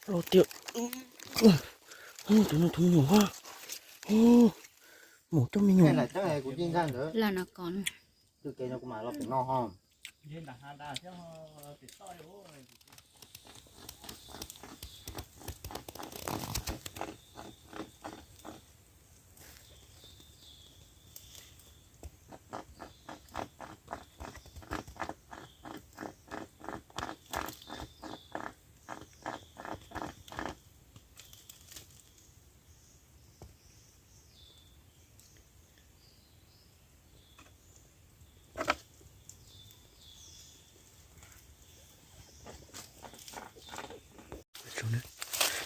Los tiag, tus no tus me nyuam, mus coj me nyuam. Los no ko.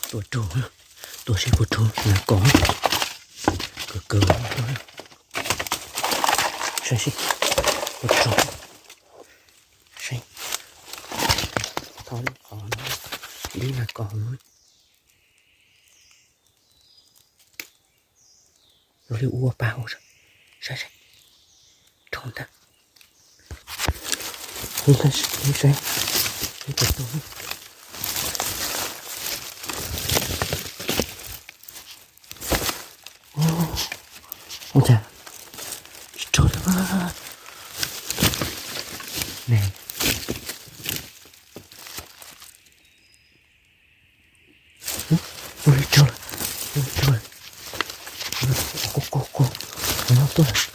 Tua raug, tua seb puas raug nas kos. Kawg kawg, saib seb puas raug. Saib, thov lub qhov no, dib nas kos no. Zoo li ua pa hauv, saib saib, raug ntag. Saib, saib, saib, ua cas tsis raug li. Ua li raug lawm, ua li raug lawm. Kub kub kub, no tuaj lawm.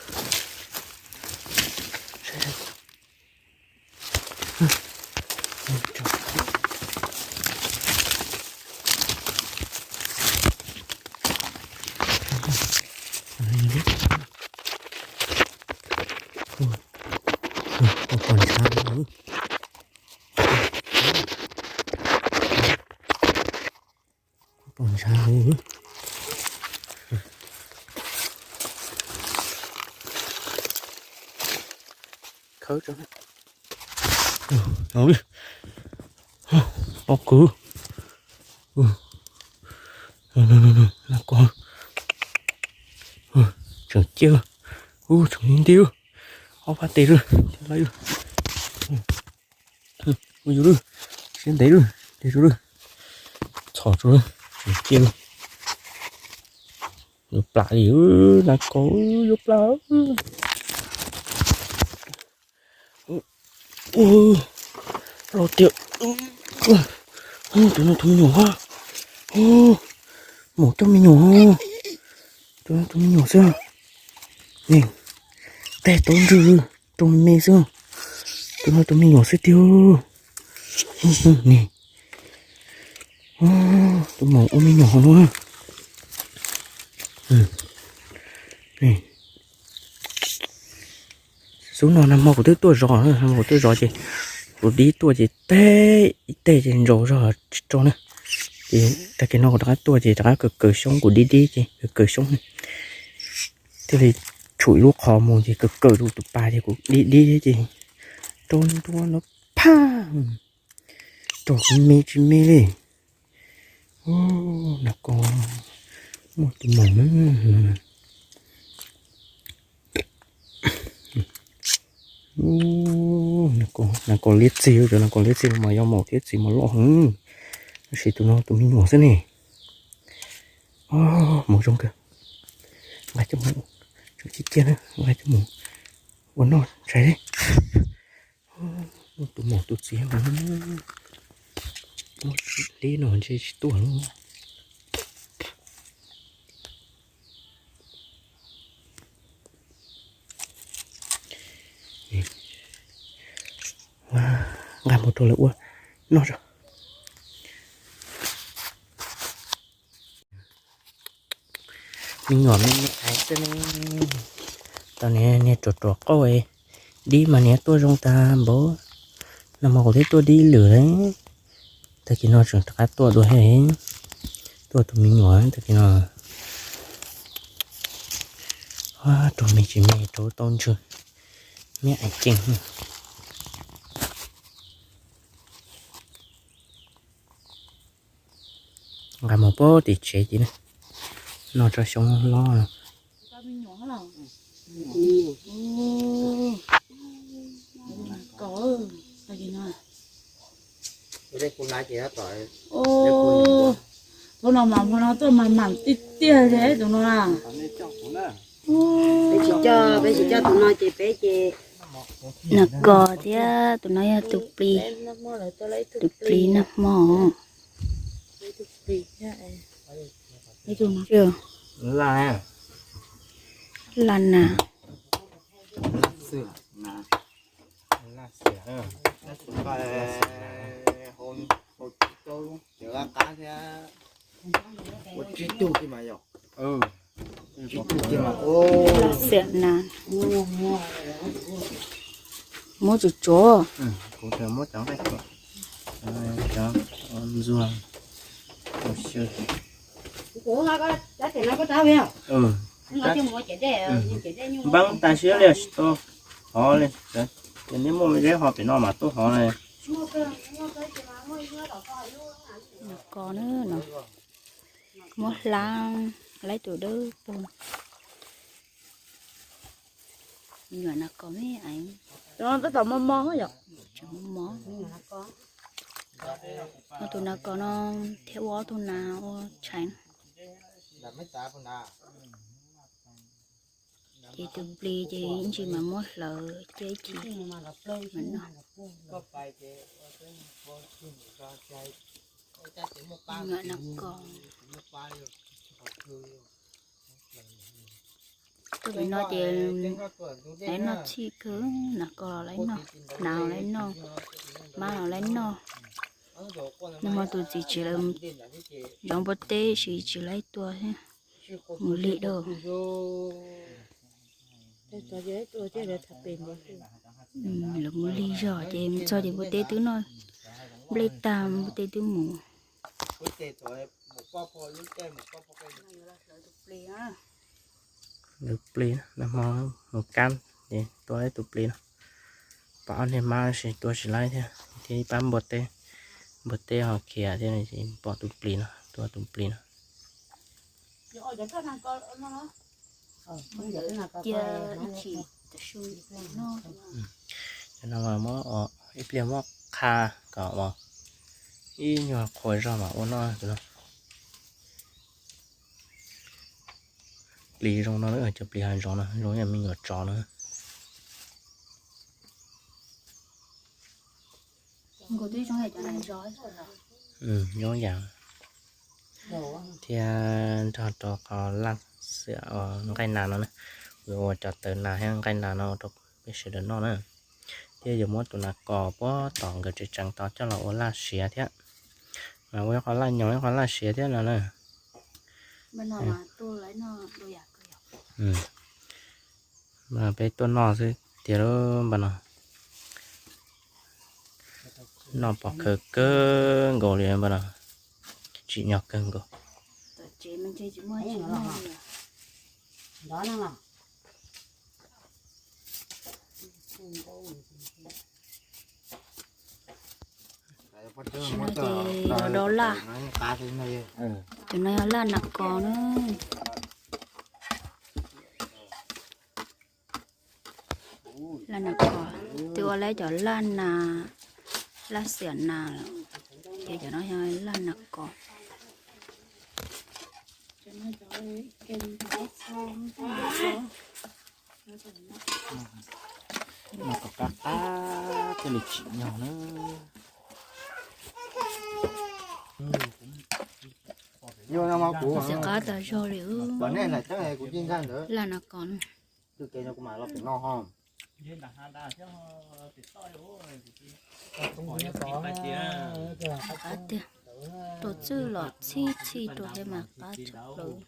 Pom ntshav, pom ntshav. Khawb tso. Pob kws. Nas kos tseem ciaj, ub, tseem nti, ob pab tes lawm. Ua yus lawm, siab ntev lawm, tes lawm. Txhom tsuas, tseem ciaj. Yuav plam li, nas kos yuav plam. Los tiag, tus no tus me nyuam, mus coj me nyuam. Tus no tus me nyuam xwb. Tej taub ntswg rau me xwb. Tus no tus me nyuam xwb tiag. Ni, tus maum ua me nyuam hauv no. Xub no nag hmo kuv twb tuaj zov, nag hmo kuv twb zov ces kuv dib tuaj ces tej ib teg ces ntsaus zog tsis tso na. Ces tag kis no kuv rov qab tuaj ces rov qab kaw kaw xyoob, kuv dib dib ces kaw kaw xyoob. Thiaj li tshum ib lub qhov mus ces kaw kaw rau tus pas ces kuv dib dib ces rau ntua no phaj, rau tsis me tsis me li. Nas kos muaj tus maum na. Nas kos liab txig, cov nas kos liab txig no mas yog maum thiab txiv mas loj heev, tab sis tus no tus me nyuam xwb ne. Maum zoo kawg. Nqa coj mus, tseem ciaj ciaj na, nqa coj mus ua noj ntshai li. Muaj tus maum tus txiv mas muab dib no ntshe tsis tuaj lawm. Nqa mus rau lawv ua noj tso. Me nyuam me me aiv xwb ne. Tau niag ruam ruam qauj, dib mas niag tuaj zoo tag npaum. Nag hmo kuv twb tuaj dib lwm lawm. Tag kis no tseem rov qab tuaj dua thiab. Tuaj tus me nyuam tag kis no. Rau me tsis me rau tau ntswg. Me aiv ceev. Nqa mus pab tim tsev ces noj tso xyoob hlob no. Tus no mas hmo no tuaj mas mam tiag tiag li tus no na. Peb tsis coj, peb tsis coj tus no ces peb ces. Nas kos thiab tus no yog tus plis, tus plis nag hmo. Laj nas. Xiam nas, muab tsuav tsuav. Ntxuag. Npab tas siab li tsis tau hov li, ces neb muaj zeb ho pem no mas tuaj hov li. Nas kos na no, muab hlab, laib tus dawb paug. Nyuam nas kos me es, tab tom mos mos yom, tseem mos mos. Tus nas kos no thiab ua ob tug nas ua tshais. Ces tus plis ces ib ntsis mas muab hlawv cia ib chim mas noj. Nas kos. Tuaj pem no ces lawv noj txhij kawg, nas kos los lawv noj, nas los lawv noj, mab los lawv noj. Nag hmo tus txiv tsis lawv zov npua teb sis tsis lawv tua thiab, mus lig dua. Lawv mus lig zog ces mus txog ces npua teb twb noj nplej tag, npua teb twb mus. Lawv plis, nag hmo mus kab ces tua ib tug plis no. Pom ob niag mab sis tua tsis laib thiab, thiab ib pab npua teb, npua teb ho khiav thiab, pom tus plis no, tua tus plis no. Cia ib chim tam su no. Cov no mas muab ib pliag muab qha kom ib nyuag qhuav zog mas ua noj tus no. Plis zoo no, cov plis hav zoov no zoo ib yam me nyuam tsov no. Zoo yam thiab nrog rau qhov laj xiam nqaij nas no na, ua cov tawv nas thiab nqaij nas no rau peb sawv daws noj na. Thiab yuav muab tus nas kos puag tom nkawd tseem tseem tau coj los ua laj siav thiab, mas ua ib qho laj nyoos ib qho laj siav thiab no na. Peb tuaj noj xwb tiag lauj npaj no. Noj pom khawv kawg nkaus li npaj no, tsim nyog kawg nkaus. Sim no ces yog dov laj, cov no yog laj nas kos na. Laj nas kos, twb ua lawm cov laj nas, laj xiam nas lawm, ces cov no yog laj nas kos. Mas kom qab qab thiaj li tsim nyog na. Xav qab tas zog li. Laj nas kos. Qab tiag, tus txwj los txhij txhij rau thiab mas qab tshaj plaws.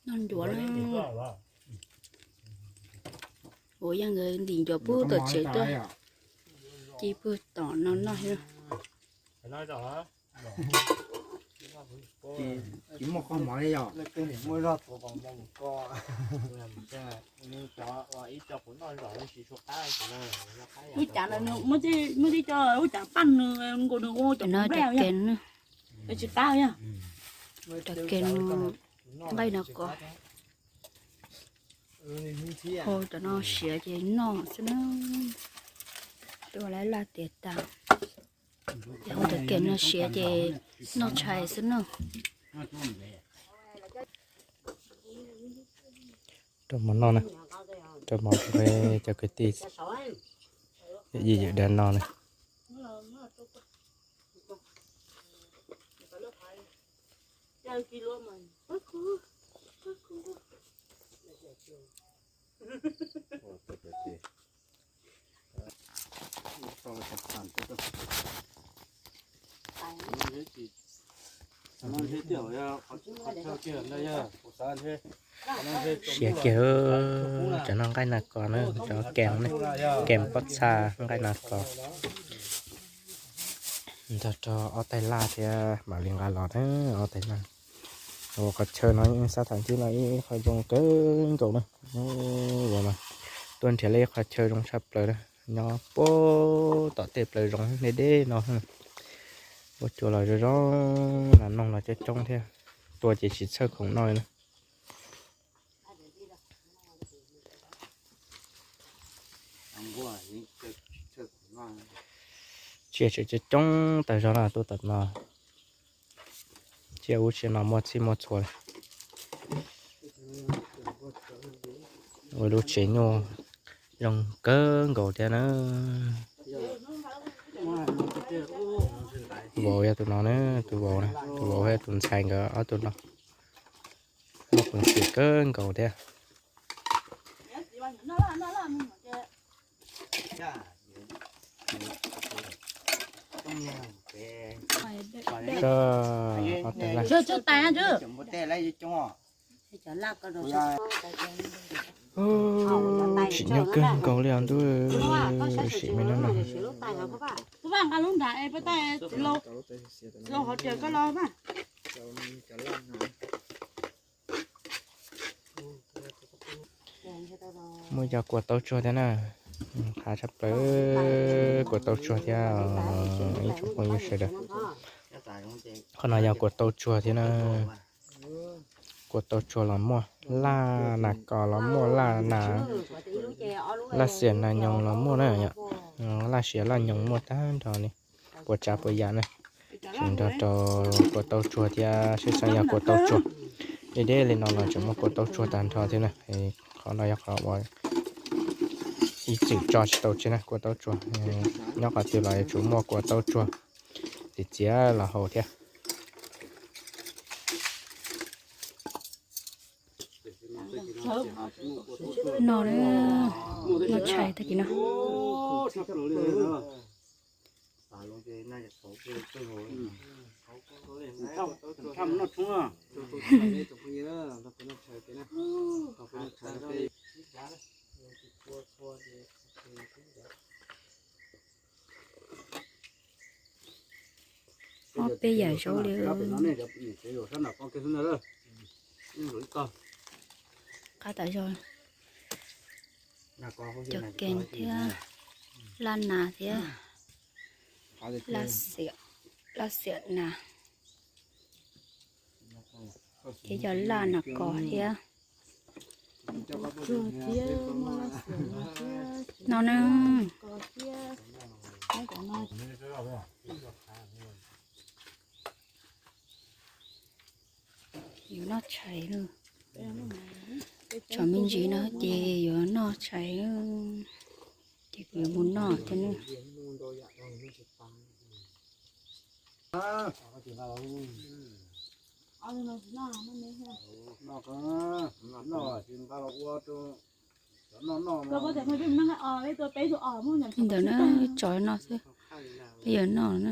Noj ncuav na. Ua yog nkawd ntim ncuav pub tom tsev tuaj, ci pug tom no noj thiab. Tsis muaj qhov mov li yom. Ub cas muaj tib co ub cas paj nws nkaus nws ua cov nplej tsis qab yog. Cov kev nqaij no kos. Hau cov no siav ces noj xwb na. Ua lawv laj tiav tas, ces ua tus kem no siav ces noj tshais xwb na. Rau mov noj na, rau mov rau cov kwv tij yawm yij yawm dab noj na. Siav kiag, cov no nqaij nas kos na, cov kem ne, kem pob txha nqaij nas kos. Nrog rau ob tais laj thiab mam li nqa los na, ob tais laj. Ua qhov chaw no ib xab tham ntib no ib qho zoo kawg nkaus na. Ua mas tuaj nrhiav li ib qhov chaw zoo tshaj plaws na, nyob puag tom tej plaws zoov deb deb no. Ua cua los zoo zoo, nas noog los coob coob thiab, tua ces tsis txhawj khoom noj li na. Tsiaj tseem coob coob tas zog na tuaj tom no. Tsiaj ub tsiaj no muaj txhij muaj txhua li. Ua lub tsev nyuj zoo kawg nkaus thiab na. Vauv yog tus no na, tus vauv na, tus vauv thiab tus ntxhais nkawd ob tug no muaj peev xwm kawg nkaus thiab. Tsim nyog kawg nkaus li os ntuj, sim me no no. Muaj yog kua taub tsuag thiab na, qab tshaj plaws, kua taub tsuag thiab ib tsoom phooj ywg sawv daws. Qhov no yog kua taub tsuag thiab na. Kua taub tsuag los muaj, laj nas kos los muaj, laj nas, laj xiam nas nyoos los muaj na yom. Laj xiam laj nyoos muaj tag nrho li, puas tsav puas yam na. Tseem nrog rau kua taub tsuag thiab, sib xeem yog kua taub tsuag. Deb deb li no los tseem muaj kua taub tsuag tag nrho thiab na. Qhov no yog qhov uas ib txwm tso tsis tau tseg na, kua taub tsuag. Nyob qhov twg los yuav tsum muaj kua taub tsuag txiav txiav los haus thiab. No, noj tshais tag kis no. Ob peb yam zaub li. Qab tas zog, cov kees thiab, laj nas thiab, laj xiam, laj xiam nas, ces yog laj nas kos thiab. No na. Yuav noj tshais na. Tsom me ntsis no ces yuav noj tshais na. Ces kuv yuav mus noj thiab na. Li ntawd na, tso no xwb, peb yuav noj na.